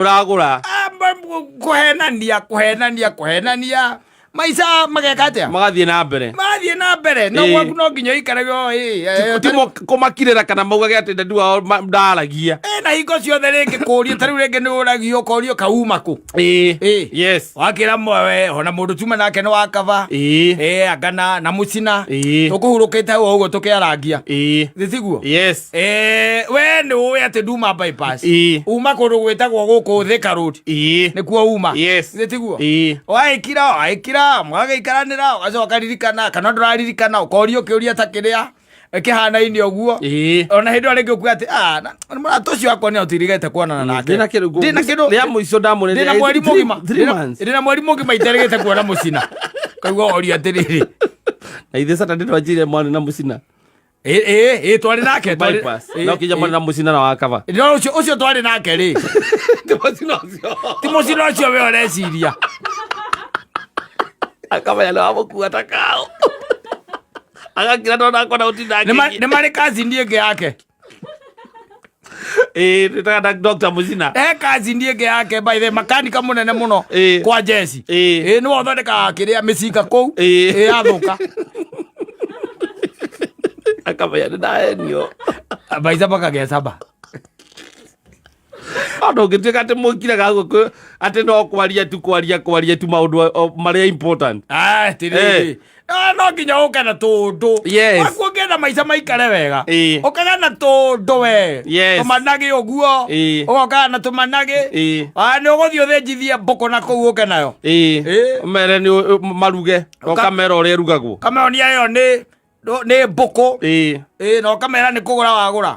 Ũragũra. Ah, kũhenania kũhenania kũhenania maica mageka atĩa? Magathiĩ na mbere. Marathiĩ na mbere no gwaku no nginya ũikare o Ti kũmakirĩra kana maugage atĩ dadi wao ndaragia. Na hingo ciothe rĩngĩ kũrio, ta rĩu rĩngĩ nĩ ũragio ũkorio kauma kũ. Wakĩra mwe ona mũndũ tuma nake nĩ wakaba. Anga na mũcina. Tũkũhurũkĩte hau ũguo tũkĩarangia. Thĩ tiguo? Yes. We nĩ ũĩ atĩ nduma bypass. Uma kũndũ gwĩtagwo gũkũ Thika Road. Nĩkuo uma. Yes. Thĩ tiguo? Waĩkira waĩkira mũgagĩikaranĩra, ũgacoka ũkaririkana kana ndũraririkana, ũkorio kĩũria ta kĩrĩa kĩhanaine ũguo. Ona hĩndĩ ĩyo rĩngĩ ũkuga atĩ, "Ah, mũrata ũcio wakwa nĩ tũtirigĩte kuonana nake. Ndĩna kĩndũ Ndĩna kĩndũ rĩa mũico ndamũrĩrĩra. Ndĩna mweri mũgima 3 months. Ndĩna mweri mũgima iterĩgĩte kuona mũcina." Kaigua oria atĩrĩrĩ. Na ithe Saturday twanjire mwana na mũcina. Ĩ ĩ ĩ twarĩ nake Bypass. Na ũkĩnja mwana na mũcina na wakaba. No ũcio ũcio twarĩ nake rĩ. Ti mũcina ũcio. Ti mũcina ũcio we ũreciria. Akamenya nĩ wamũkua ta kao. Agakira ndona akona ũtinda. Nĩ marĩ cousin ĩngĩ yake. Ĩĩ, twĩtaga Dr. Mũcina. He cousin ĩngĩ yake, by the makanika mũnene mũno kwa Jesse. Ĩĩ, nĩwe ũthondekaga kĩrĩa mĩcinga kũu. Ĩĩ, yathũka. Akamenya nĩ ndahenio. Maica makagĩa cama. Andũ ũngĩtuĩka atĩ mũkiraga gũkũ atĩ no kwaria tu kwaria kwaria tu maũndũ marĩa important. Ah, tirĩrĩ. Ah, no nginya ũke na tũndũ. Waku ũngĩenda maica maikare wega, ũkaga na tũndũ we. Tũmanagĩ ũguo. Ũgokaga na tũmanagĩ. Ah, nĩ ũgũthiĩ ũthĩnjithie mbũkũ na kũu ũke nayo. Ũmere nĩ maruge na ũkamera ũrĩa ĩrugagwo. Ũkameonia ĩyo nĩ mbũkũ. Ĩĩ, na ũkamera nĩ kũgũra wagũra.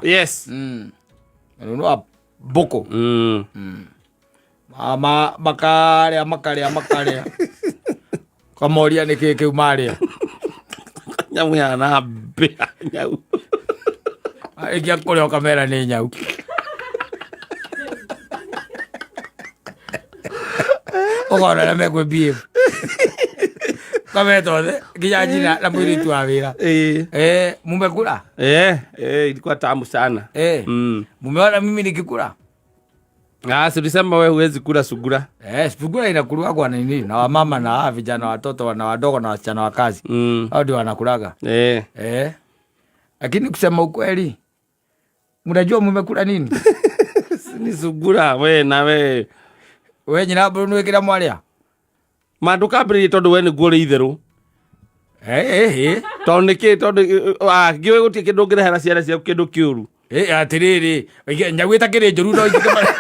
Rĩu nĩ mbũkũ. Makarĩa makarĩa makarĩa, kamoria nĩ kĩ kĩu marĩa. Nyamũ ya na mbĩa nyau. Ĩngĩa kũrĩa ũkamera nĩ nyau. Ũkona ũrĩa mekwĩ behave. Kameta othe nginya nyina na mũirĩtu wa wĩra. Mumekula? Eh, ilikuwa tamu sana. Mumeona mimi nikikula? Ah, si ulisema wewe huwezi kula sungura. Sungura inakuliwa kwa nini? Na wamama na hawa vijana, watoto wana wadogo na wasichana wa kazi. Hao ndio wanakulaga. Lakini kusema ukweli, mnajua mumekula nini? Ni sungura we na we. We nyina mburu nĩ wĩkĩra mwarĩa? Ma ndũkambĩrĩrie tondũ we nĩguo ũrĩ itherũ. Tondũ nĩkĩ tondũ ngĩũĩ gũtirĩ kĩndũ ũngĩrehera ciana ciaku kĩndũ kĩũru. Atĩrĩrĩ, nyau ĩtakĩrĩ njũru no ingĩkĩmara.